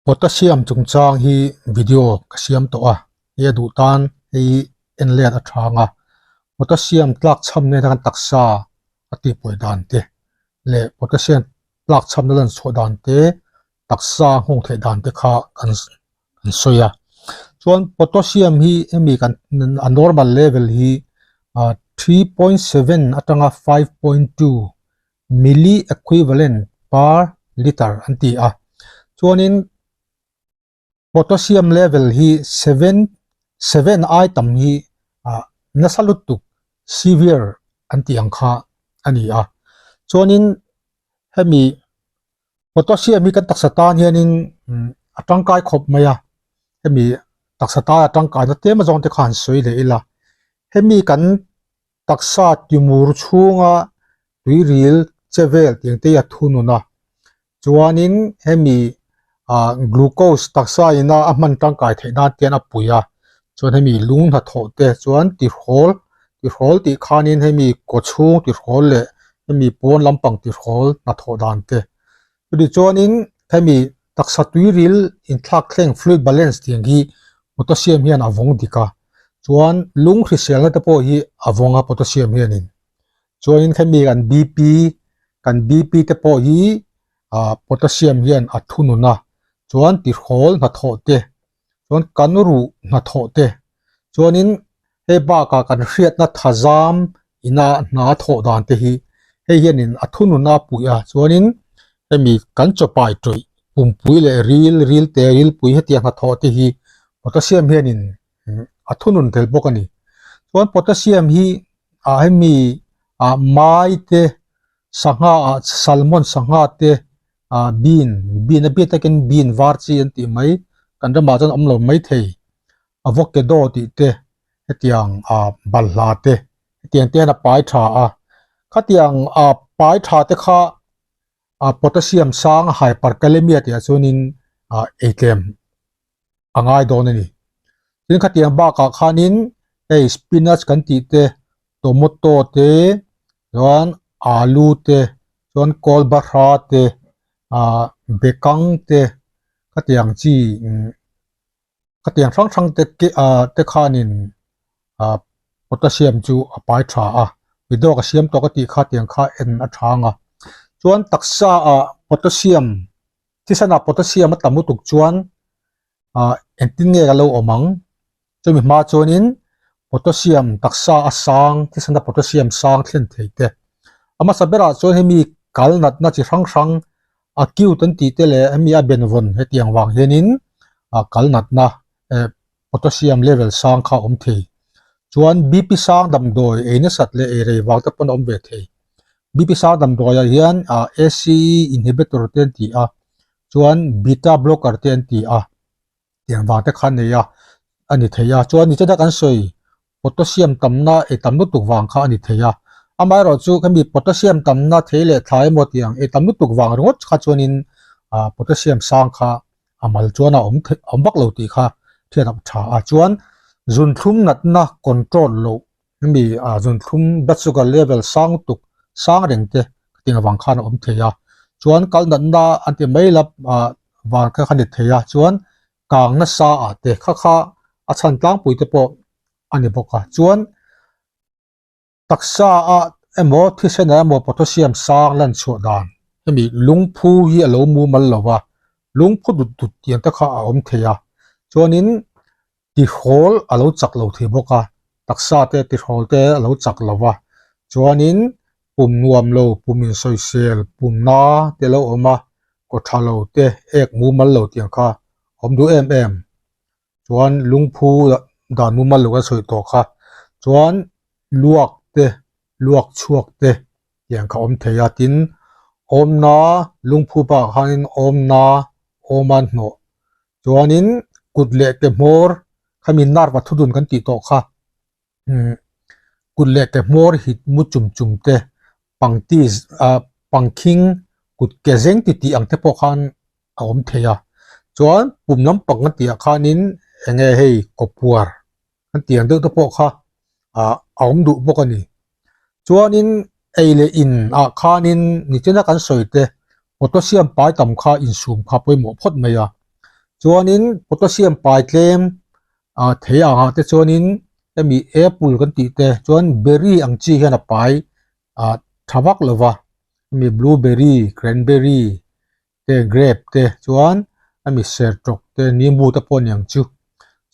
Potassium chungchang hi video ka siam tawh a, hei a duh tan hei en let a tha ang a. Potassium tlak chham nena kan taksa a tihpawih dan te leh potassium tlak chhamna lan chhuah dan te, taksa nghawng theih dan te kha kan kan sawi a. Chuan potassium hi hemi kan a normal level hi 3.7 atanga 5.2 milli equivalent per liter an ti a chuanin potassium level hi seven seven ai tam hi ah nasa lutuk severe an tih ang kha a ni a chuanin hemi potassium hi kan taksa tan hianin a tangkai khawp mai a hemi taksa tan a tangkai na tlem azawng te kha han sawi leh ila hemi kan taksa timur chhunga tuiril che vel tiang te hi a thunun a chuanin hemi ah glucose taksa ina a hman tangkai theih nan te hian a pui a chuan hemi lung hnathawh te chuan tihrawl tihrawl tih khanin hemi kaw chhung tihrawl leh hemi pawn lampang tihrawl hnathawh dan te chutih chuanin hemi taksa tuiril inthlak thleng fluid balance tih ang hi potassium hian a vawng dik a chuan lung hriselna te pawh hi a vawng a potassium hianin chuanin hemi kan bp kan bp te pawh hi ah potassium hian a thunun a chuan tihrawl hnathawh te chuan kan ruh hnathawh te chuanin hei bakah kan hriatna thazam ina hna thawh dan te hi hei hianin a thunun a puih a chuanin hemi kan chawpai tawih pumpui leh ril ril te rilpui hetiang hnathawh te hi potassium hianin a thunun tel bawk a ni chuan potassium hi ah hemi ah mai te sangha ah salmon sangha te ah bean bean a bik takin bean var chi an tih mai kan ramah chuan awm lo maithei avocado tih te hetiang ah balhla te hetiang te hian a pai tha a khatiang ah pai tha te kha ah potassium sang hyperkalemia tih ah chuanin ah eitlem a ngai dawn a ni tin khatiang bakah khanin hei spinach kan tih te tomato te chuan alu te chuan kawlbahra te ah bekang te khatiang chi khatiang hrang hrang te ke ah te khanin ah potassium chu a pai tha a video ka siam tawh ka tih kha tiang kha en a tha ang a chuan taksa ah potassium thisanah potassium a tam lutuk chuan ah engtin nge ka lo awm ang chumi hma chuanin potassium taksa a sang thisana potassium sang thlen thei te a hmasa berah chuan hemi kal natna chi hrang hrang acute an tih te leh hemi a benvawn hetiang vang hianin ah kal natna eh potassium level sang kha a awm thei chuan bp sang damdawi ei nasat leh ei rei vang te pawn a awm ve thei bp sang damdawi ah hian ah ACE inhibitor te an ti a chuan beta blocker te an ti a tiang vang te kha a nei a a ni thei a chuan nichina kan sawi potassium tamna ei tam lutuk vang kha a ni thei a amaherawhchu hemi potassium tamna thei leh thlai emaw tih ang ei tam lutuk vang ringawt kha chuanin ah potassium sang kha a mal chuan a awm theih awm vak lo tih kha thiat a tha a chuan zunthlum natna control loh hemi ah zunthlum blood sugar level sang lutuk sang reng te khatiang avang khan a awm thei a chuan kal natna an ti mai la ah vang kha a ni thei a chuan kang nasa ah te kha kha a chhan tlangpui te pawh a ni bawk a chuan taksa ah emaw thisen ah emaw potassium sang lan chhuah dan hemi lungphu hi a lo mumal lo va lungphu dut dut tiang te kha a awm thei a chuanin tihrawl a lo chak lo thei bawk a taksa te tihrawl te a lo chak lo va chuanin pum nuam lo pum insawisel pum na te a lo awm a kaw tha lo te ek mumal lo tiang kha a awm duh em em chuan lungphu dan mumal lo kan sawi tawh kha chuan luak te luak chhuak te tiang kha awm thei a tin awmna lungphu bakah khanin awmna awm a hnawh chuanin kut leh ke hmawr khami nerve a thudun kan tih tawh kha kut leh ke hmawr hit mu chum chum te pangti ah pangkhing kut ke zeng ti tih ang te pawh khan a awm thei a chuan pum lampang kan tih ah khanin eng nge hei kawpuar kan tih ang deuh te pawh kha ah a awm duh bawk a ni chuanin ei leh in ah khanin nichina kan sawi te potassium pai tam kha insum kha pawimawh phawt mai a. Chuanin potassium pai tlem ah thei angah te chuanin hemi apple kan tih te chuan berry ang chi hian a pai ah tha vak lo va hemi blueberry cranberry te grape te chuan hemi sertawk te nimbu te pawh a ni ang chu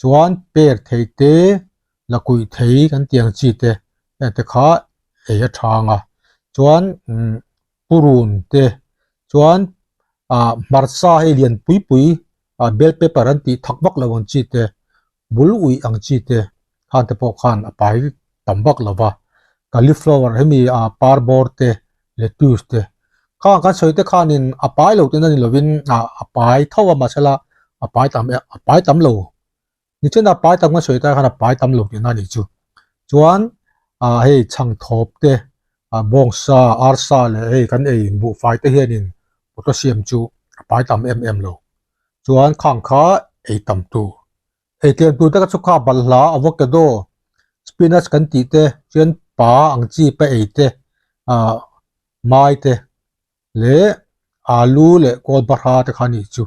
chuan pear thei te lakuih thei kan tih ang chi te heng te kha ei a tha ang a chuan umm purun te chuan ah hmarcha hei lian pui pui ah bell pepper an tih thak vak lo ang chi te bul uih ang chi te khan te pawh khan a pai tam vak lo va cauliflower hemi ah par bawr te lettuce te khang kan sawi te khanin a pai lo ten a ni lovin ah a pai tho a mahsela a pai tam a pai tam lo. Nichina a pai tam kan sawi tai khan a pai tam lo tihna a nih chu. Chuan ah hei chhang thawp te ah bawngsa arsa leh hei kan ei buhfai te hianin potassium chu a pai tam em em lo. Chuan khang kha ei tam tur. Ei tlem tur te kha chu kha balhla avocado spinach kan tih te chuan pa ang chi pa ei te ah mai te leh alu leh kawl bahra te kha a nih chu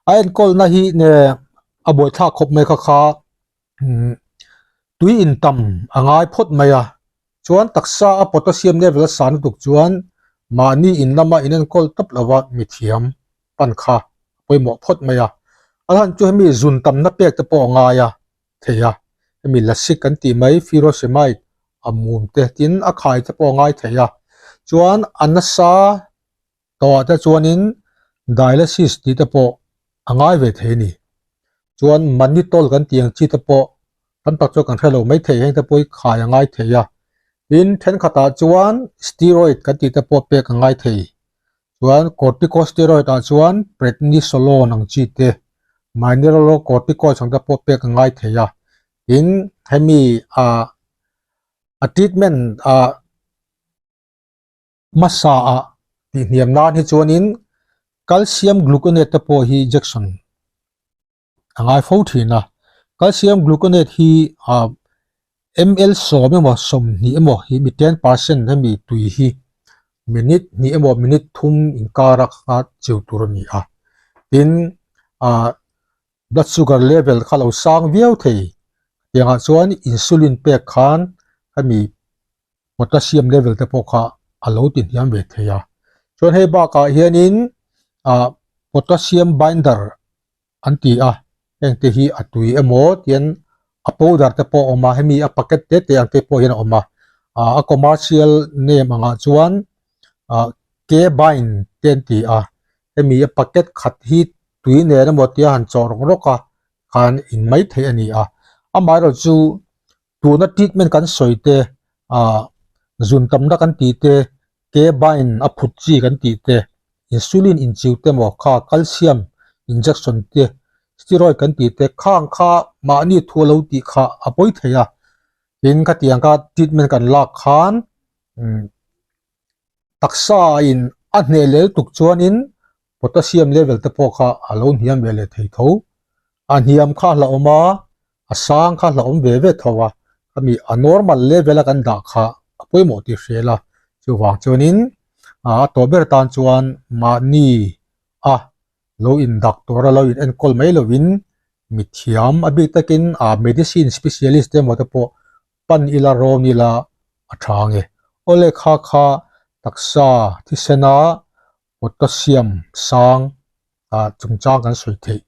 a enkawlna hi nge a buaithlak khawp mai kha kha umm tui in tam a ngai phawt mai a chuan taksa a potassium level a san lutuk chuan mahni in lama in enkawl tawp lova mithiam pan kha a pawimawh phawt mai a a hlan chu hemi zun tamna pek te pawh a ngai a thei a hemi lasik kan tih mai furosemide a mum te tin a khai te pawh a ngai thei a chuan a nasa tawhah te chuanin dialysis tih te pawh a ngai ve thei a ni chuan mannitol kan tih ang chi te pawh tam tak chuan kan hre lo mai thei heng te pawh hi khai a ngai thei a tin thenkhatah chuan steroid kan tih te pawh pek a ngai thei. Chuan corticosteroid ah chuan prednisolone ang chi te, mineralocorticoids ang te pawh pek a ngai thei a. Tin, hemi ah a treatment ah hmasa ah tihhniam nan hi chuanin calcium gluconate te pawh hi injection a ngai fo thin a calcium gluconate hi ah ml sawm emaw 20 emaw hi mi 10% hemi tui hi minute hnih emaw minute thum inkar a kha chiu tur a ni a tin ah blood sugar level kha lo sang viau thei tiangah chuan insulin pek khan hemi potassium level te pawh kha a lo ti hniam ve thei a chuan hei bakah hianin ah potassium binder an ti a heng te hi a tui emaw tian a powder te pawh a awm a hemi a packet te te ang te pawh hian a awm a ah a commercial name angah chuan ah K-bind te an ti a hemi a packet khat hi tui nen emaw tia han chawh rawk rawk a khan in mai theih a ni a amaherawhchu chu tuna treatment kan sawi te ah zun tamna kan tih te K-bind a phut chi kan tih te insulin inchiu te maw kha calcium injection te steroid kan tih te khang kha mahni thu a lo tih kha a pawi thei a tin khatiang kha treatment kan lak khan umm taksa in a hneh lel tuk chuanin potassium level te pawh kha a lo hniam ve leh thei tho. A hniam kha a hlauhawm a, a sang kha a hlauhawm ve ve tho a, khami a normal level a kan dah kha a pawimawh tih hria ila. Chuvang chuanin a tawh ber tan chuan mahni a lo in doctor a lo in enkawl mai lovin mithiam a bik takin a medicine specialist te emaw te pawh pan ila rawn ila a tha ange. Awle kha kha taksa thisena potassium sang ah chungchang kan sawi theih.